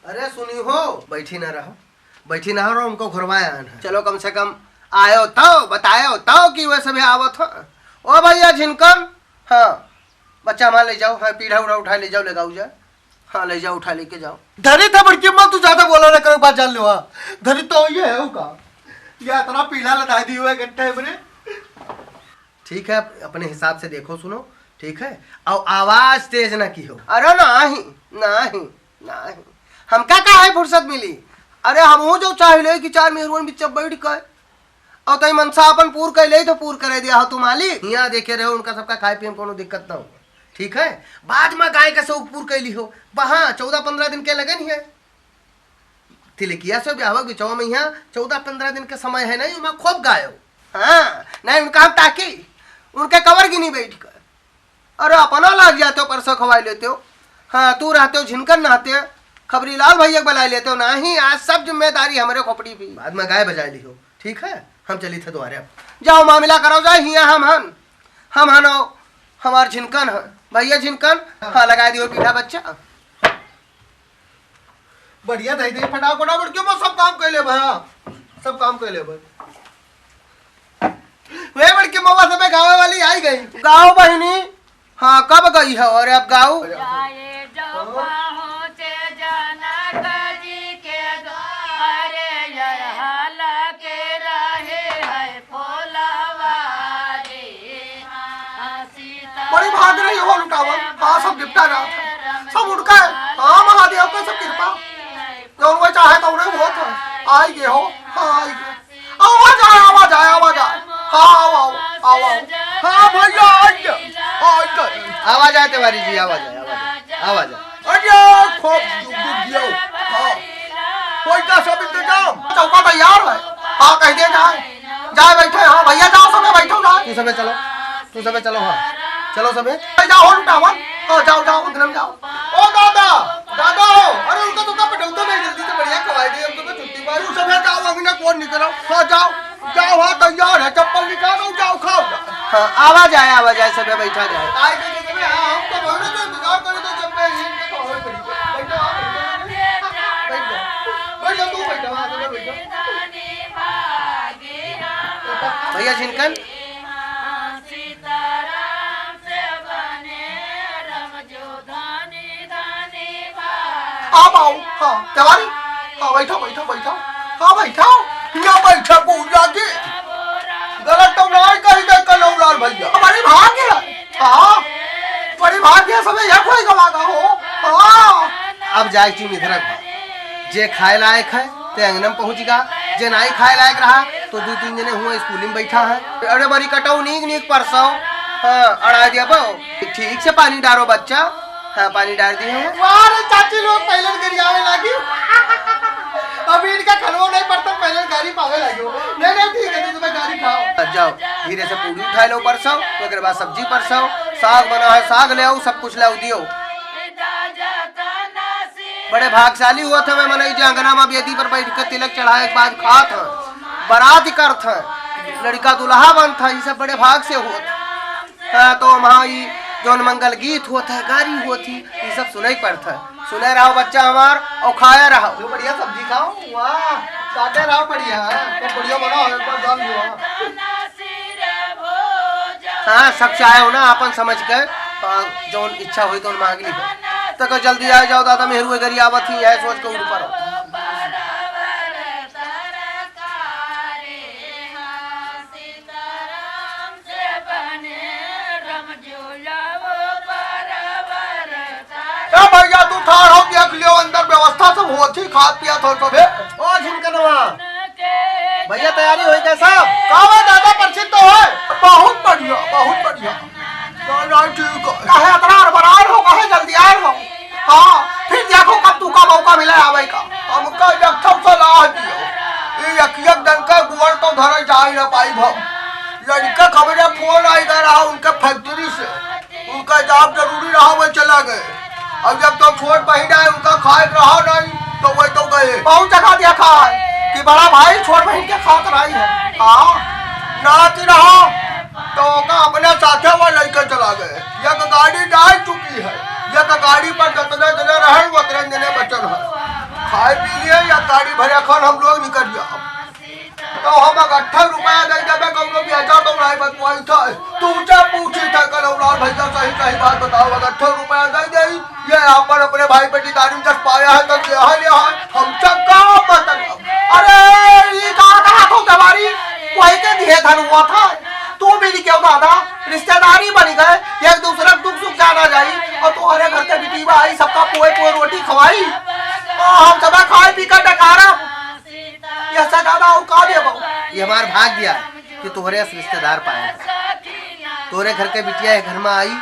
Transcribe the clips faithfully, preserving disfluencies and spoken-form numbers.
अरे सुनी हो, बैठी ना रहो, बैठी ना रहो, उनको घुरवाए आन है। चलो कम से कम आयो तो, बतायो तो कि वह सभी आवत हो। ओ भैया झिनकन, हाँ, बच्चा हमारा ले जाओ, हाँ, पीढ़ा उड़ा उठा ले जाओ, ले जाओ जा। हाँ, ले जाओ, उठा लेके जाओ। धरी था बड़की अम्मा, तू ज्यादा बोला ना करो, बात जान लो, हाँ। धरी तो ये है, का? ये इतना पीला लदा दी हुआ है घंटा है मेरे। ठीक है, अपने हिसाब से देखो, सुनो, ठीक है? और आवाज तेज ना की हो। अरे नाही, नाही, नाही। हमका का है फुर्सत मिली? अरे हमहू जो चाह ले कि चार मेहरुअन बीच बैठ के और तई मनसा अपन पूर कर ले तो पूर करे दिया हो तू मालिक। यहाँ देखे रहो, उनका सबका खाए पिए में कोनो दिक्कत ना हो, ठीक है? बाद में गाय का शौक पूर कर ली हो। वहाँ चौदह पन्द्रह दिन के लगन ही है। तिलकिया से ब्याह बिचवा में यहाँ चौदह पन्द्रह दिन के समय है नहीं, उमा खूब गायो। हाँ, नहीं उनका हम ताकी, उनके कवर गिनी बैठ कर। अरे अपना लाग जाते हो, परसों खवाई लेते हो। हाँ, तू रहते हो, झिनकन नहाते, खबरी लाल भैया के बुला लेते हो। नहीं, आज सब जिम्मेदारी हमरे खोपड़ी पे। बाद में गाय बजाए ली हो, ठीक है? हम चली थे द्वारे अब। जाओ मामला करो, जाओ, हियाँ हम हन, हम हन, हमार झिनकन है, भैया झिनकन, हाँ, लगा दियो पीढ़ा बच्चा। बढ़िया दे दे, फटाक फटाक, बड़की अम्मा सब काम कर ले भाई, सब काम कर ले भाई। वे बड़की अम्मा सब गावे वाली आई गई। गाओ बहिनी, हाँ, कब गई है? अरे अब गाओ। जाए जो पहुँचे जनक जी के द्वारे, यह हाल के रहे है फुलवारी। बड़ी भाग रही हो लुटावन, हाँ, सब निपटा जात है, सब उनका है। हाँ, महादेव का सब कृपा, जौन वो चाहे तो उन्हें होत है। आई गए हो, हाँ, आई गए। आवा जाए, आवा जाए, आवा जाए। हाँ, आओ, आओ, आओ, आओ। हाँ, भैया, आई गए, आई गए। आवा जाए तिवारी जी, आवा जाए, आवा जाए, आवा जाए। अरे, खूब डुब गया। हाँ। कोई का सब इंतजाम? चौका तैयार है। हाँ, कह दे जाए। जाए बैठे, हाँ, भैया, जाओ, सबे बैठो, जाए। तू सबे चलो। तू सबे चलो, हाँ। चलो सबे। ए, जाओ, हो लुटावन। हाँ, जाओ, जाओ, अंगना में जाओ। ओ दादा, दादा हो। अरे, उनका तो का पटौता नहीं, जल्दी से बढ़िया खवाई दे, हमको तो छुट्टी मारी। तू सबे जाओ, अंगना कौन निकलो। हाँ, जाओ, जाओ, हाँ, तैयार है, चप्पल निकालो, जाओ, खाओ, जाओ। हाँ, आवा जाए, आवा जाए, सबे बैठा जाए। आए, दे, दे, दे, हाँ, हम तो बहुत इंतजार करे थे, जब मैं इनके खवाए पड़ी। बैठो, हाँ, बैठो, बैठो, बैठो, तू बैठो, हाँ, सबे बैठो। भैया झिनकन। आप आओ, हाँ, तिवारी, हाँ, बैठो, बैठो, बैठो, हाँ, बैठो, यहाँ बैठो, पूजा जी, गलत तो ना कही गए कलौलाल भैया, हमारी भाग्य है, हाँ, बड़ी भाग्य है, समय यह कोई गवा का हो, हाँ। अब जाए चुन इधर, जे खाए लायक है, ते अंगना में पहुँच गा। जे नाई खाए लायक रहा, तो दू तीन जने हुआ स्कूल में बैठा है। अरे बड़ी कटऊ नीक नीक परसव, हाँ, अड़ा दिया बो। ठीक से पानी डारो बच्चा। हाँ, पानी डार दिए हैं। वाह रे चाची लोग पहले गरियावे लागी। अभी इनका खलवो नहीं पड़ता, पहले गारी पावे लागी। नहीं, नहीं, ठीक है, तो तुम्हें गारी खाओ। अब जाओ, धीरे से पूरी उठाए लो परसव, ओकरे बाद सब्जी परसव, साग बना है, साग ले आओ, सब कुछ ले आओ, दियो। बड़े भागशाली होत हवे मनई, जे अंगना में बेदी पर बैठ के तिलक चढ़ाए के बाद खात ह, बरात करत ह, लड़का दुल्हा बनत ह, ई सब बड़े भाग से होत। हाँ, तो वहाँ ई जौन मंगल गीत होत है, गारी होत ही, ई सब सुने के पड़त है। सुने रहो बच्चा हमार, और खाए रहो। जो बढ़िया सब्जी खाओ, वाह, काटे रहो बढ़िया, तो बढ़िया बनाओ, एक बार जान लो। हाँ, सब चाहे हो ना, आपन समझ के, आ, जौन इच्छा होई तौन मांग ली। तो कहो, "जल्दी आ जाओ दादा, मेहरू गरी आवत ही," यह सोच के उठ पड़ो। ए भैया, तू ठाड़ हो, देख लियो, अंदर व्यवस्था सब होत ही, खात पियत हो सब। ए, ओ झिनकनवा, भैया, तैयारी होई गए सब? का बा दादा, परिचित तो है? बहुत बढ़िया, बहुत बढ़िया। दादा ठीक है। काहे अतरा हड़बड़ाए हो, काहे जल्दी आए हो? हाँ, फिर देखो कब तू का मौका मिले आवे का। हमका एक ठो सलाह दियो। ये एक एक दिन का गुआर तो धरे जाए ना पाई हम। लड़का खबरे फोन आई गए रहा उनके फैक्ट्री से। उनका जॉब जरूरी रहा, वो चला गए। अब जब तो छोट बहिन आए, उनका खाए रहा नहीं, तो वो तो गए। बहुत जगह देखा है कि बड़ा भाई छोट बहिन के खात रही है। हाँ, नाच रहा, तो ओका अपने साथे वो लइके चला गए। एक गाड़ी जा चुकी है, एक गाड़ी पर जतने जने रहे, उतने जने बचल है। खाए पी लिए या गाड़ी भरे खान हम लोग निकल गया। तो हम अगट्ठा रुपया दे देबे, कौनो बेचा तो नहीं बतवाई था। तू जा पूछी था कलौलाल भैया, सही सही बात बताओ, अगट्ठा रुपया दे दे, ये अपन अपने भाई पटीदारी में जस पाया है, तब ये है, ये है, हमसे का मतलब? अरे, ई का कहा तू देवारी? कोई के दिए धन हुआ था? तू भी नहीं क्यों दादा, रिश्तेदारी बनी गए, एक दूसरे के दुख सुख जाना जाई, और तुम्हारे घर के बिटिया आई, सबका पोए पोए रोटी खवाई, और हम सबे खाए पी कर डकारब। यह से ज्यादा और का देबो? ये हमार भाग्य है कि तोहरे अस रिश्तेदार पाए। तोहरे घर के बिटिया ये घर में आई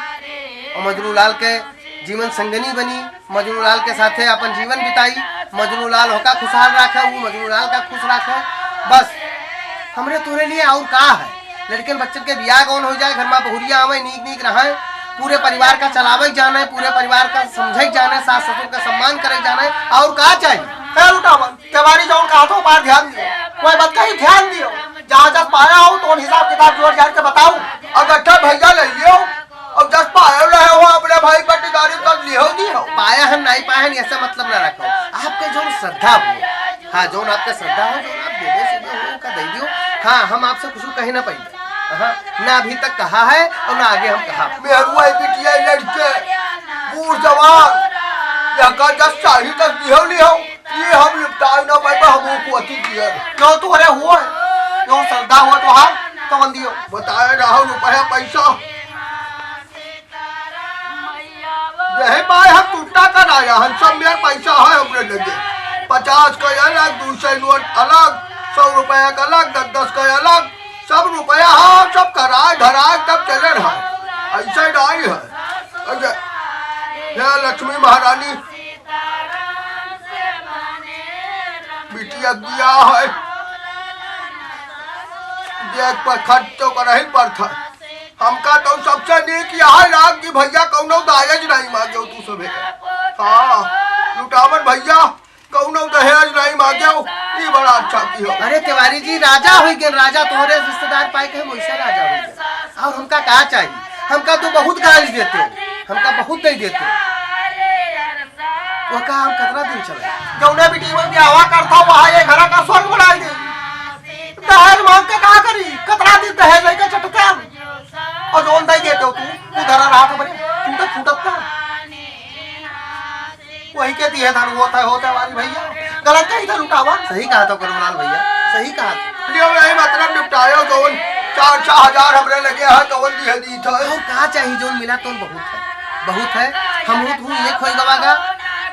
और मजनू लाल के जीवन संगनी बनी, मजनू लाल के साथे अपन जीवन बिताई, मजनू लाल होका खुशहाल राखे, वो मजनू लाल का खुश राखे। बस हमरे तोहरे लिए और का है? लड़कन बच्चन के बियाह गौन हो जाए, घर में बहुरिया आवे, नीक नीक रहे, पूरे परिवार का चलावे के जाने, पूरे परिवार का समझे के जाने, सास ससुर का सम्मान करे के जाने, और का चाहिए? ए लुटावन, तेवारी जौन कहा था, ऊपर ध्यान दियो, कोई बात कहीं ध्यान दियो, जहाँ जस पाया हो तो उन हिसाब किताब जोड़ जाड़ के बताओ। अगट्ठा भैया ले लियो, और जस पाया रहे हो अपने भाई पट्टीदारी कर लियो दियो। पाया है नहीं पाया है, ऐसा मतलब ना रखो, आपके जो श्रद्धा हो, हाँ, जौन आपके श्रद्धा हो, जौन आप देवे से हो, का दे दियो। हाँ, हम आपसे कुछ कहे ना पाई। हाँ, ना अभी तक कहा है और ना आगे हम कहा। मेहरुआ बिटिया लड़के, बूढ़ जवान, या का जस चाही तस दिहो लिहो, ये हम निपटाए ना पाइबा, हम को अति दिया। जो तोहरे हुआ है, जो श्रद्धा हुआ तो हाँ, तो बन दियो। बताए रहो रुपया पैसा। यही पाए हम टूटा कर आया, हम सब मेर पैसा है हमरे लगे। पचास का अलग, दो सौ नोट अलग, सौ रुपया का अलग, दस दस का अलग, सब रुपया है, सब कराए धराए तब चले रहा। ऐसे नहीं है। ऐसे, हे लक्ष्मी महारानी, बिटिया दिया है, देख पर खर्च तो करही पड़ता। हमका तो सबसे नीक यह लाग कि भैया कौनो दायज नहीं मांगेउ तू सभे। हाँ, लुटावन भैया, कौनो दहेज नहीं मांगेउ, ई बड़ा अच्छा कियो। अरे तिवारी जी, राजा होई गए, राजा तोहरे रिश्तेदार पाए के हम वैसे राजा होई गए। और हमका का चाहिए? हमका तो बहुत गाली देते हो, हमका बहुत दे देते हो। वो का हम कितना दिन चले? जौने बिटिया में ब्याहवा करता, वहाँ ये घर का स्वर्ग बनाई दे। दहेज मांग के का करी? कितना दिन दहेज लेके चटते हम। और जौन दे देते हो तू, तू धरा रहा था बड़े, तू तो फूटत था। वही के दिए धन होता है, होता है वाली भैया। गलत कही था लुटावा। सही कहा था करुणाल भैया, सही कहा था। लियो यही मतलब निपटायो, जौन चार, चार हजार हमरे लगे है, जौन दिए दी था। और का चाहिए, जौन मिला तो बहुत है, बहुत है। हम हूँ तू एक होई गवागा,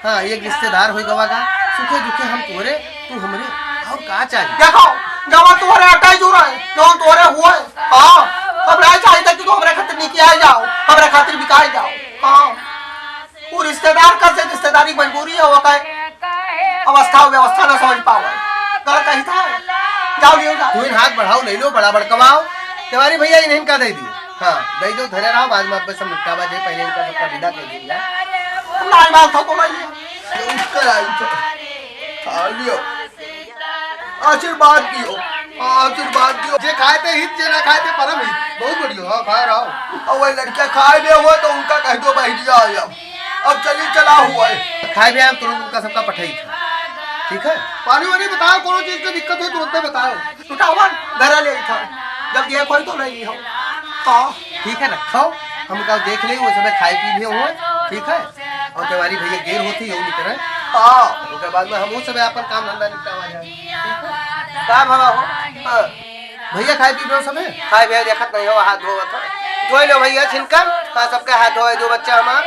हाँ, एक रिश्तेदार होई गवागा, सुखे दुखे हम तोरे, तू हमरे, और का चाहिए? देखो, जब तोरे अटाई जो रहे, जौन तोरे हुए, हाँ, हम नहीं चाहिए कि तू हमरे खातिर निकिया जाओ, हमरे खातिर बिकाई जाओ, हाँ। वो रिश्तेदार कर से रिश्तेदारी मजबूरी है, वो कहे अवस्था और व्यवस्था ना समझ पावे। गलत कही था। जाओ लियो जाओ। तू इन हाथ बढ़ाओ, ले लो, बड़ा बड़कवाओ। तिवारी भैया इन्हें का दे दियो। हाँ, दे दो, धरे रहो, बाद में आपसे निपटावा जाए, पहले इनका सबका विदा कर दिया। ना मानता तो नहीं है। ये उठ कर आई तो। खा लियो। आशीर्वाद दियो। हाँ, आशीर्वाद दियो। जे खाए थे हित, जे ना खाए थे परम हित। बहुत बढ़िया, हाँ, खा रहा हूँ। और वही लड़कियाँ खाए भी हुए तो उनका कह दो, "बहरिया आ जाओ।" अब चली चला हुआ है। खाए भी हम तुरंत उनका सबका पठाई था। ठीक है? पानी वानी बताओ, कोनो चीज के दिक्कत हो तुरंत बताओ। उठाओ, घर ले था। जब ये कोई तो नहीं हो। हाँ। ठीक है, रखो। हम का देख ले, वो सब खाए पी भी हुए। ठीक है? और तिवारी भैया देर होती है, वो निकले। हाँ। ओके बाद में हम वो सब अपन काम धंधा निपटावा जाए। ठीक है? का भवा हो? हाँ। भैया खाए पी लो सबे? खाए भैया देखत नहीं हो, हाथ धोवत हो। धोए लो भैया छिनकर, हाँ, सबके हाथ धोए दो बच्चा हमार।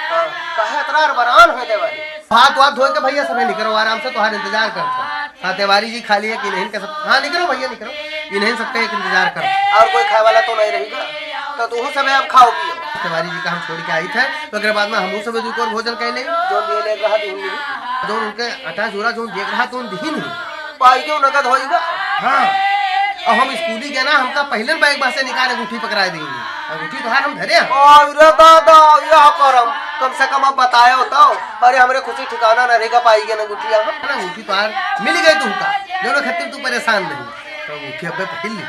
हाँ, काहे इतना अरबरान हो देवारी? हाथ वाथ धोए के भैया सबे निकरो आराम से, तोहार इंतजार करत हो। हाँ, तिवारी जी खाली है कि नहीं इनके सब, हाँ, निकरो भैया निकरो, इन्हें सबका एक इंतजार करो। और कोई खाए वाला तो नहीं रहेगा, तो तू सबे अब खाओ पियो। तिवारी जी का हम छोड़ के आई थे, तो ओकरे बाद में हमहू सबे दू कोर भोजन कर ले। जो दिए ले रहा दूंगी। जो उनके अटा चूरा जो देख रहा तो दिही नहीं। पाई क्यों नगद होई बा? हाँ। और हम स्कूली गए ना, हमका पहले बैग में से निकाल अंगूठी पकड़ा देंगे। अंगूठी तो हाथ हम धरे हैं। अरे दादा, यह करम। कम से कम अब बताए होता हो। अरे हमरे खुशी ठिकाना न रहेगा, पाई गए ना अंगूठी हम। ना, अंगूठी तो हाथ मिल गए तुमका। दोनों खातिर तू परेशान नहीं। तो अंगूठी अबे पहन ली।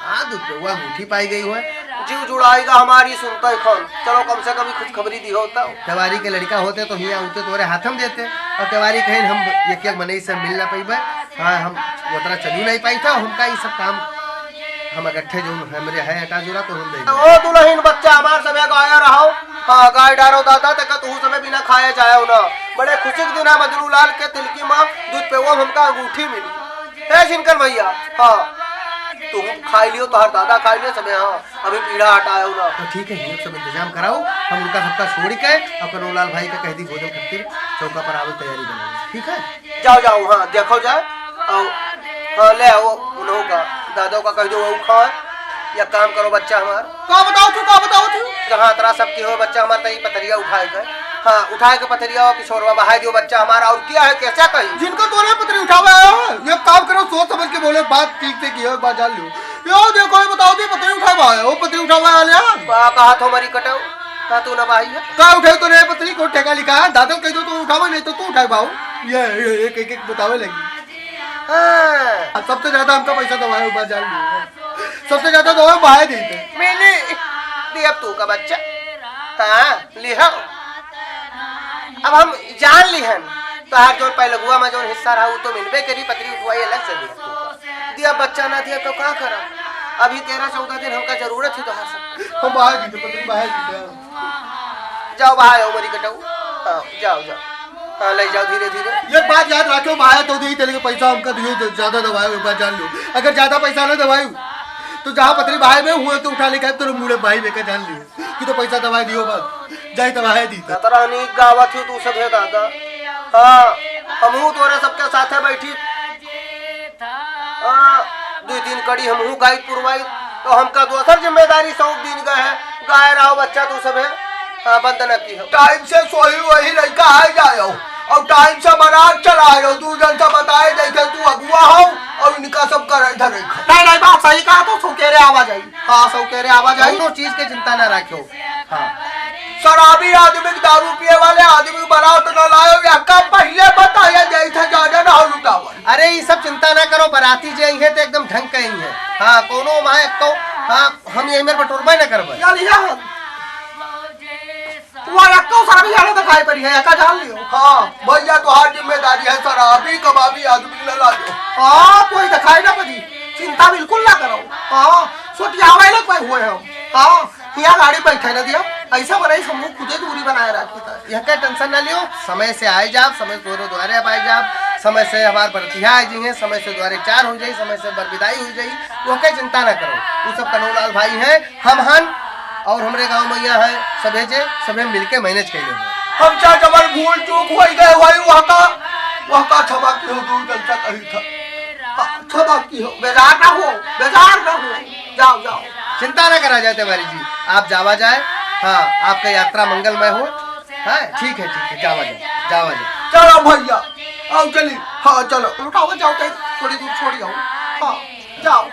हाँ, तो वो अंगूठी पाई गई हुआ। जीव जुड़ाएगा हमारी सुनता है खान। चलो कम से कम ही खुशखबरी दी होता हो। तिवारी के लड़का होते तो हियाँ होते तोरे हाथ में देते। अब तेवारी कहीं हम एक एक मनई से मिल ना पइबे। हाँ, हम ओतरा चलू नहीं पाई था, हमका ई सब काम हम इकट्ठे जो हमरे है अटा जोरा तो हम दे देब। ओ दुलहिन बच्चा हमार सबे गाया रहो। हाँ, गाय डारो दादा, तक तू सबे बिना खाए जायो ना। बड़े खुशी के दिन है मजनू लाल के तिलकी माँ दूध पे वो हमका अंगूठी मिली। हे जिनकर भैया, हाँ, तू खाई लियो, तोहर दादा खाई लियो सबे, हाँ। अभी पीढ़ा हटायो ना। तो ठीक है, हम सब इंतजाम कराओ, हम उनका सबका छोड़ के अपन लाल भाई का कह दी भोजन खातिर चौका पर आवे तैयारी बनाओ, ठीक है? जाओ, जाओ, हाँ, देखो जाए, आओ, हाँ, ले आओ, उन्हों का, दादो का कह दो, वो खाए, या काम करो बच्चा हमार। का बताओ तू, का बताओ तू? जहाँ तरा सब की हो बच्चा हमार, तई पथरिया उठाए के, हाँ, उठाए के पथरिया हो, किशोरवा बहाए दियो बच्चा हमार, और क्या है, कैसा कही? जिनको तोरे पथरी उठावे आयो है, ये काम करो, सोच समझ के बोले, बात ठीक से की हो, एक बात जान लो। यो देखो, ये बताओ, ये पतरी उठावा है, वो पतरी उठावा वाले हैं। का कहा थो मरी कटाऊ? का तू ना भाई है? का उठाई तो रे पतरी को ठेका लिखा है, दादा कह दो तो उठावा, नहीं तो तू उठाए बाऊ। ये, ये एक, एक, एक बतावे लगी। हाँ। सबसे ज्यादा हमका पैसा दवाए, बात जान लो। सबसे ज्यादा दवाए बाहर देते। मैंने दिया तू का बच्चा। हाँ, लिहा। अब हम जान लिहन, तोहार जौन पहलगुआ में जौन हिस्सा रहा, उ तो मिलबे करी, पतरी उठवाई अलग से दे। दिया बच्चा ना दिया तो का करा? अभी तेरह चौदह दिन हमका जरूरत ही तोहार सब। हम बाहर जीते, पतरी बाहर जीते। जाओ बाहर, आओ मरी कटाऊ। हाँ, जाओ, जाओ। हाँ, ले जाओ धीरे धीरे। एक बात याद रखो, बाहर तो दी तेरे के पैसा हमका दियो, ज्यादा दवाई, एक बात जान लो। अगर ज्यादा पैसा ना दवाई, तो जहाँ पतरी बाहर में हुए तो उठा लेके आए, तेरे मुड़े भाई लेकर जान लियो। कि तो पैसा दवाई दियो बस, जाई दवाई दी तो। कतरा नीक गावत हो तू सब है दादा। हाँ, हमहू तोरे सबके साथे बैठी। हाँ, दुई तीन कड़ी हमहू गाई पुरवाई, तो हमका दोसर जिम्मेदारी सौंप दीन गए है। गाय रहो बच्चा तू सब है। हाँ, बंद न की हो। टाइम से सोई वही लड़का आ जाओ, और टाइम से बारात चला आयो। तू जन से बताए जैसे तू अगुआ हो, और इनका सब करे धरे। नहीं, नहीं, बात सही कहा, तो सौकेरे आवा जाई। हाँ, सौकेरे आवा जाई। कौनो चीज के चिंता ना रखियो। हाँ। शराबी आदमी के, दारू पिए वाले आदमी के बारात न लायो, या का पहले बताया जाई था, ज्यादा ना हो लुटावन। अरे, ये सब चिंता ना करो, बाराती जे आई है तो एकदम ढंग के आई है। हाँ, कौनो वहाँ एक तो, हाँ, हम यही मेरे बटोरबे ना करबे। या लिया हम। वहाँ एक तो शराबी वाले तो खाए पड़ी है, एका जान लियो। हाँ, भैया, तोहार जिम्मेदारी है, शराबी कबाबी आदमी न लायो। हाँ, कोई दिखाई ना पड़ी, चिंता बिल्कुल ना करो। हाँ, सोटियावे लोग भाई हुए हम। हाँ, यहाँ गाड़ी बैठे ना दिया, ऐसा बनाई हम लोग खुदे दूरी बनाए रखी था। यह का टेंशन ना लियो, समय से आए जाब, समय से तोरे द्वारे अब आए जाब, समय से हमार बरतिया आए जी हैं, समय से द्वारे चार हो जाई, समय से बरबिदाई हो जाई, वो का चिंता ना करो। वो सब कन्हौलाल भाई हैं, हम हन, और हमरे गाँव में यहाँ है सभे जे, सभे मिलके मैनेज कर लेंगे। हमसे जवन भूल चूक होई गए होई, वह का, वह का क्षमा की हो, दूर जन से कही था। हाँ, क्षमा की हो, बेजार ना हो, बेजार ना हो। जाओ, जाओ। चिंता ना करा जाए तिवारी जी, आप जावा जाए। हाँ, आपका यात्रा मंगलमय हो। हाँ, ठीक है, ठीक है, जावा जाए, जावा जाए। चलो भैया, आओ चली। हाँ, चलो। उठाओ, जाओ, कहीं थोड़ी दूर छोड़ी आओ। हाँ, जाओ।